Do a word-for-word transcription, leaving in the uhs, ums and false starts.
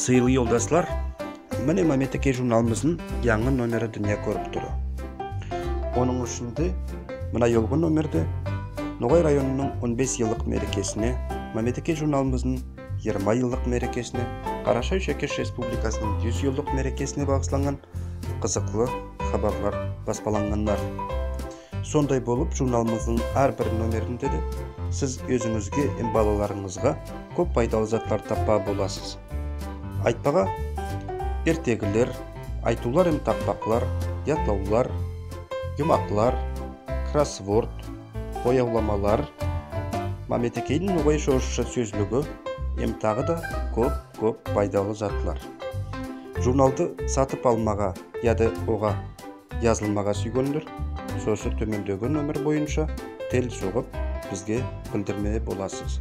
Сыйлы йолдаслар, мине «Маьметекей» журналымыздынъ янъы номери дуныя коьрип тур. Онынъ ишинде мына йолгы номерде Ногай районынынъ он бес йыллык мерекесине, «Маьметекей» журналымыздынъ йырма йыллык мерекесине, Карашай-Шеркеш Республикасынынъ юз йыллык мерекесине багысланган кызыклы хабарлар баспаланганлар. Сондай болып, журналымыздынъ аьр бир номеринде де сиз оьзинъизге эм балаларынъызга коьп пайдалы затлар таппага боласыз. Айтпага, эртегилер, айтувлар эм такпаклар, ятлавлар, юмаклар, кроссворд, боявламалар, «Маьметекейдинъ ногайша-орысша соьзлиги» эм тагы да коьп-коьп пайдалы затлар. Журналды сатып алмага яде ога язылмага суьйгенлер сосы тоьмендеги номер бойынша тел согып бизге билдирме боласыз.